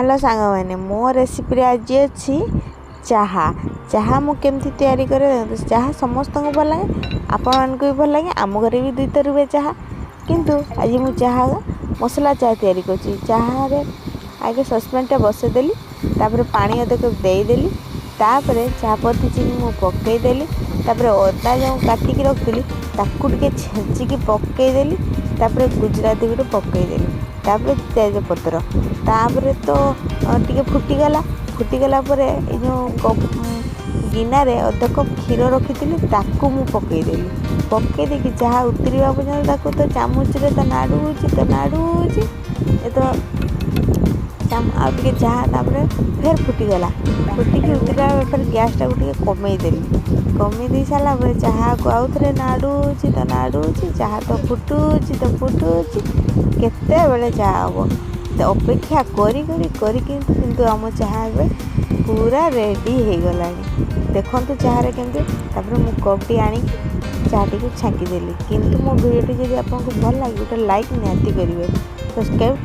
Hello ସାଙ୍ଗମାନେ, ମୋ ରେସିପିରେ ଆଜି ଅଛି ଚାହା। ଚାହା ମୁଁ କେମିତି ତିଆରି କରେ। ଦେଖନ୍ତୁ, ଚାହା ସମସ୍ତଙ୍କୁ ଭଲ ଲାଗେ, ଆପଣମାନଙ୍କୁ ବି ଭଲ ଲାଗେ। ଆମ ଘରେ ବି ଦୁଇଥର ହୁଏ ଚାହା। କିନ୍ତୁ ଆଜି ମୁଁ ଚାହା ମସଲା ଚାହା ତିଆରି କରୁଛି। ଚାହାରେ ଆଗେ ସସ୍ପେନ୍ଟା ବସେଇଦେଲି, ତାପରେ ପାଣି ଅଧ କପ୍ ଦେଇଦେଲି, ତାପରେ ଚାହା ପତି, ଚିନି ମୁଁ ପକାଇଦେଲି। ତାପରେ ଅଦା ଯେଉଁ କାଟିକି ରଖିଥିଲି, ତାକୁ ଟିକେ ଛେଚିକି ପକାଇଦେଲି। ତାପରେ ଗୁଜୁରାତି ଗୋଟେ ପକାଇଦେଲି, ତାପରେ ତେଜପତ୍ର। ତାପରେ ତ ଟିକେ ଫୁଟିଗଲା। ଫୁଟିଗଲା ପରେ ଏଇ ଯେଉଁ କପ୍ ଗିନାରେ ଅଧ କପ୍ କ୍ଷୀର ରଖିଥିଲି, ତାକୁ ମୁଁ ପକାଇଦେଲି। ପକାଇ ଦେଇକି ଚାହା ଉତୁରିବା ପର୍ଯ୍ୟନ୍ତ ତାକୁ ତ ଚାମଚରେ ତ ନାଡ଼ୁଛି ତ ନାଡ଼ୁଛି ଏ ତ ଆଉ ଟିକେ ଚାହା। ତାପରେ ଫେର ଫୁଟିଗଲା। ଫୁଟିକି ଉତୁରିଲା ପରେ ଫେର ଗ୍ୟାସ୍ଟାକୁ ଟିକେ କମେଇଦେଲି। କମେଇ ଦେଇ ସାରିଲା ପରେ ଚାହାକୁ ଆଉ ଥରେ ନାଡ଼ୁଛି ତ ନାଡ଼ୁଛି। ଚାହା ତ ଫୁଟୁଛି ତ ଫୁଟୁଛି, କେତେବେଳେ ଚାହା ହେବ ତ ଅପେକ୍ଷା କରି କରି କରି କିନ୍ତୁ ଆମ ଚାହା ଏବେ ପୁରା ରେଡ଼ି ହେଇଗଲାଣି। ଦେଖନ୍ତୁ ଚାହାରେ କେମିତି। ତାପରେ ମୁଁ କପ୍ଟି ଆଣିକି ଚାହାଟିକୁ ଛାଙ୍କିଦେଲି। କିନ୍ତୁ ମୋ ଭିଡ଼ିଓଟି ଯଦି ଆପଣଙ୍କୁ ଭଲ ଲାଗେ, ଗୋଟେ ଲାଇକ୍ ନିହାତି କରିବେ, ସବସ୍କ୍ରାଇବ୍।